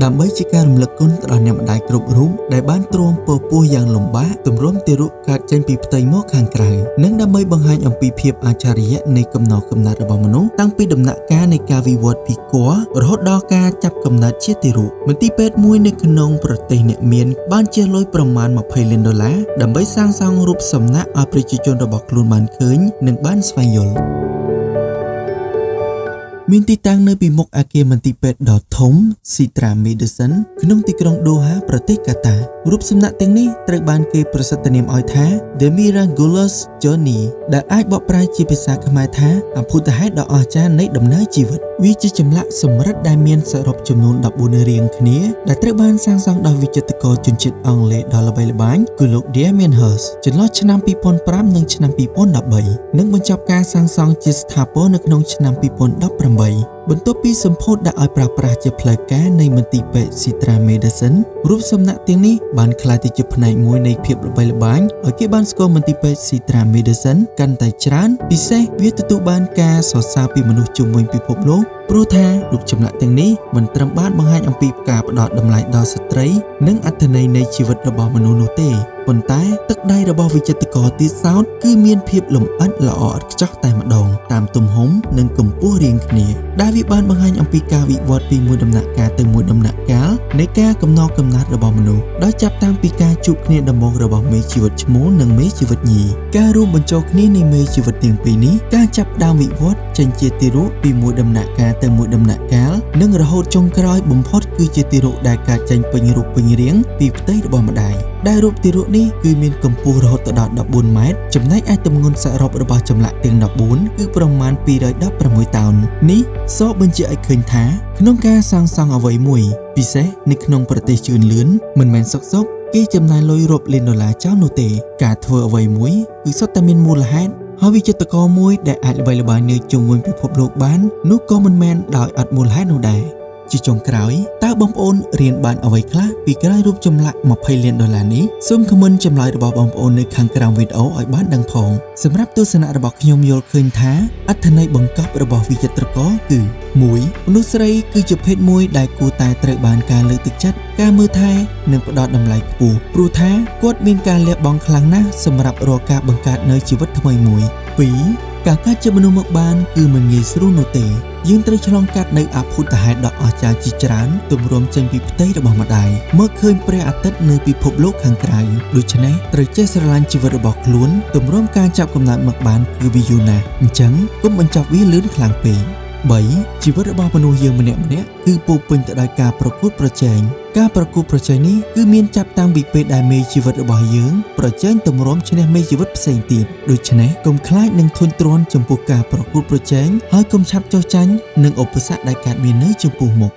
ដើម្បីជាការរំលឹកគុណទៅដល់អ្នកម្ដាយគ្រប់រូបដែលបានទ្រាំពពោះយ៉ាងលំបាកទម្រាំទារកកើតចេញពីផ្ទៃមកខាងក្រៅនិងដើម្បីបង្ហាញអំពីភាពអច្ឆរិយៈនៃកំណកកំណើតរបស់មនុស្សតាំងពីដំណាក់កាលនៃការវិវត្តពីគភ៌រហូតដល់ការចាប់កំណើតជាទារកមន្ទីរពេទ្យមួយនៅក្នុងប្រទេសអ្នកមានបានជះលុយប្រមាណ20លានដុល្លារដើម្បីសាងសង់រូបសំណាកឲ្យប្រជាជនរបស់ខ្លួនបានឃើញនិងបានស្វែងយល់មានទីតាំងនៅពីមុខអគារមន្ទីរពេទ្យដ៏ធំ Citra Medicine ក្នុងទីក្រុងដូហាប្រទេសកាតារូបសំណាកទាំងនេះត្រូវបានគេប្រសិទ្ធនាមឲ្យថា The Miraculous Journey ដែលអាចបកប្រែជាភាសាខ្មែរថាអភូតហេតុដ៏អស្ចារ្យនៃដំណើរជីវិតវាជាចម្លាក់សំរឹទ្ធដែលមានសរុបចំនួន14រៀងគ្នាដែលត្រូវបានសាងសង់ដោយវិចិត្រករជនជាតិអង់គ្លេសដ៏ល្បីល្បាញគឺលោក Damien Hirst ចន្លោះឆ្នាំ2005និងឆ្នាំ2013និងបញ្ចប់ការសាងសង់ជាស្ថាពរនៅក្នុងឆ្នាំ2018បន្ទាប់ពីសម្ពោធដាក់ឲ្យប្រើប្រាស់ជាផ្លូវការនៃមន្ទីរពេទ្យ Citra Medicine រូបសំណាកទាំងនេះបានក្លាយទៅជាផ្នែកមួយនៃភាពល្បីល្បាញឲ្យគេបានស្គាល់មន្ទីរពេទ្យ Citra Medicine កាន់តែច្រើនពិសេសវាទទួលបានការសរសើរពីមនុស្សជុំវិញពិភពលោកព្រោះថារូបចម្លាក់ទាំងនេះមិនត្រឹមបានបង្ហាញអំពីការផ្ដល់តម្លៃដល់ស្ត្រីនិងអត្ថន័យនៃជីវិតរបស់មនុស្សនោះទេប៉ុន្តែទឹកដៃរបស់វិចិត្រករទៀតសោតគឺមានភាពលម្អិតល្អឥតខ្ចោះតែម្ដងតាមទំហំនិងកម្ពស់រៀងគ្នាដែលវាបានបង្ហាញអំពីការវិវត្តពីមួយដំណាក់កាលទៅមួយដំណាក់កាលនៃការកំណកកំណត់របស់មនុស្សដោយចាប់តាំងពីការជួបគ្នាដំបូងរបស់មេជីវិតឈ្មោលនិងមេជីវិតញីការរួមបញ្ចូលគ្នានៃមេជីវិតទាំងពីរនេះការចាប់ផ្ដើមវិវត្តចេញជាទារកពីមួយដំណាក់កាលទៅមួយដំណាក់កាលនិងរហូតចុងក្រោយបំផុតគឺជាទារកដែលកើតចេញពេញរូបពេញរាងពីផ្ទៃរបស់ម្ដាយដែលរូបទារកនេះគឺមានកម្ពស់រហូតដល់14ម៉ែត្រចំណែកឯទម្ងន់សរុបរបស់ចម្លាក់ទាំង14គឺប្រមាណ216តោននេះសបញ្ជាក់ឲ្យឃើញថាក្នុងការសាងសង់អ្វីមួយពិសេសនៅក្នុងប្រទេសជឿនលឿនមិនមែនសុកៗគេចំណាយលុយរាប់លានដុល្លារចោលនោះទេការធ្វើអ្វីមួយគឺសុទ្ធតែមានមូលហេតុហើយវិចិត្រករមួយដែលអាចល្បីល្បាញនៅជុំវិញពិភពលោកបាននោះក៏មិនមែនដោយអត់មូលហេតុនោះដែរជាចុងក្រោយតើបងប្អូនរៀនបានអ្វីខ្លះពីក្រោយរូបចម្លាក់20លានដុល្លារនេះសូមខមមិនចម្លើយរបស់បងប្អូននៅខាងក្រោមវីដេអូឲ្យបានដឹងផងសម្រាប់ទស្សនៈរបស់ខ្ញុំយល់ឃើញថាអត្ថន័យបង្កប់របស់វិចិត្រករគឺ1មនុស្សស្រីគឺជាភេទមួយដែលគួរតែត្រូវបានការលើកទឹកចិត្តការមើលថែនិងផ្ដល់តម្លៃខ្ពស់ព្រោះថាគាត់មានការលះបង់ខ្លាំងណាស់សម្រាប់រាល់ការបង្កើតនូវជីវិតថ្មីមួយ2ការកើតជាមនុស្សមកបានគឺមិនងាយស្រួលនោះទេយើងត្រូវឆ្លងកាត់នៅអភូតហេតុដ៏អស្ចារ្យជាច្រើនទម្រាំចេញពីផ្ទៃរបស់ម្ដាយមកឃើញព្រះអាទិត្យនៅពិភពលោកខាងក្រៅដូច្នេះត្រូវចេះស្រឡាញ់ជីវិតរបស់ខ្លួនទម្រាំការចាប់កំណើតមកបានគឺវាយូរណាស់អញ្ចឹងកុំបញ្ចប់វាលឿនខ្លាំងពេក3ជីវិតរបស់មនុស្សយើងម្នាក់ៗគឺពោពេញទៅដោយការប្រកួតប្រជែងការប្រកួតប្រជែងនេះគឺមានចាប់តាំងពីពេលដែលមេជីវិតរបស់យើងប្រជែងទម្រាំឈ្នះមេជីវិតផ្សេងទៀតដូច្នេះកុំខ្លាចនឹងធុញទ្រាន់ចំពោះការប្រកួតប្រជែងហើយកុំឆាប់ចុះចាញ់នឹងឧបសគ្គដែលកើតមាននៅចំពោះមុខ